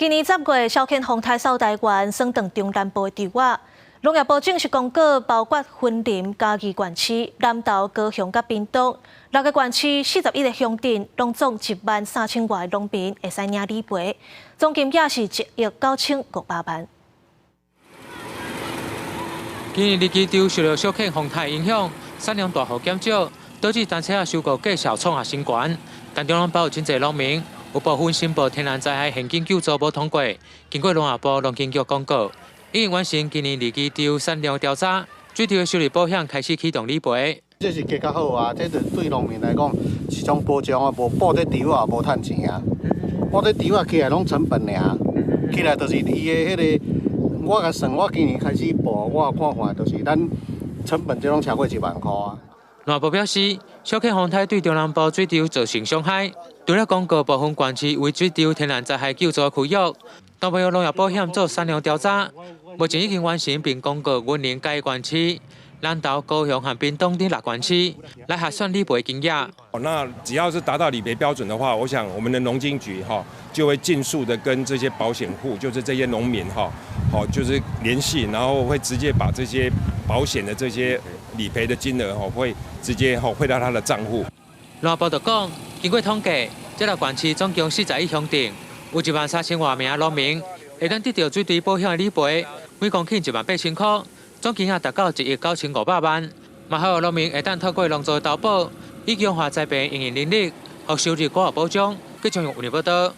今年10月，小犬風颱掃台灣，損斷中南部的稻仔。農業部正式公告，包括雲林、嘉義縣市、南投、高雄佮屏東六个縣市41個鄉鎮，攏總1萬3千外農民會使領理賠，總金額是1億9500萬。今年二季州受著小犬風颱影響，產量大幅減少，導致單車仔收購價數創下新高。但中南部有真濟農民有部分申報天然災害現金救助無通過，經過農業部農經局公告，已經完成今年二季稻產量調查，水稻的修理保險開始啟動理賠。這是加較好啊！這對農民來講是種保障啊，無保這稻仔無趁錢啊，保這稻仔起來攏成本爾，起來就是伊的彼個，我共算，我今年開始報，我看看就是咱成本這攏超過1萬箍啊。農業部表示，小犬風颱對中南部水稻造成傷害，除了公告部分縣市為水稻天然災害救助區域，同步由農業保險做產量調查，目前已經完成並公告雲林嘉義縣市、南投、高雄和屏東等六縣市來核算理賠金額。那只要是達到理賠標準的話，我想我們的農經局哈就會盡速的跟這些保險戶，就是這些農民哈，好就是聯繫，然後會直接把這些保險的這些理賠的金額哈，會直接哈匯到他的賬戶。農業部就講，經過統計，這六縣市總共41鄉鎮，有1萬3千外名農民會當得到水稻保險的理賠，每公頃1萬8千箍，總金額達到1億9500萬。嘛好，農民會當透過農作投保，以強化災變應變能力，予收入較有保障。繼續用有報道。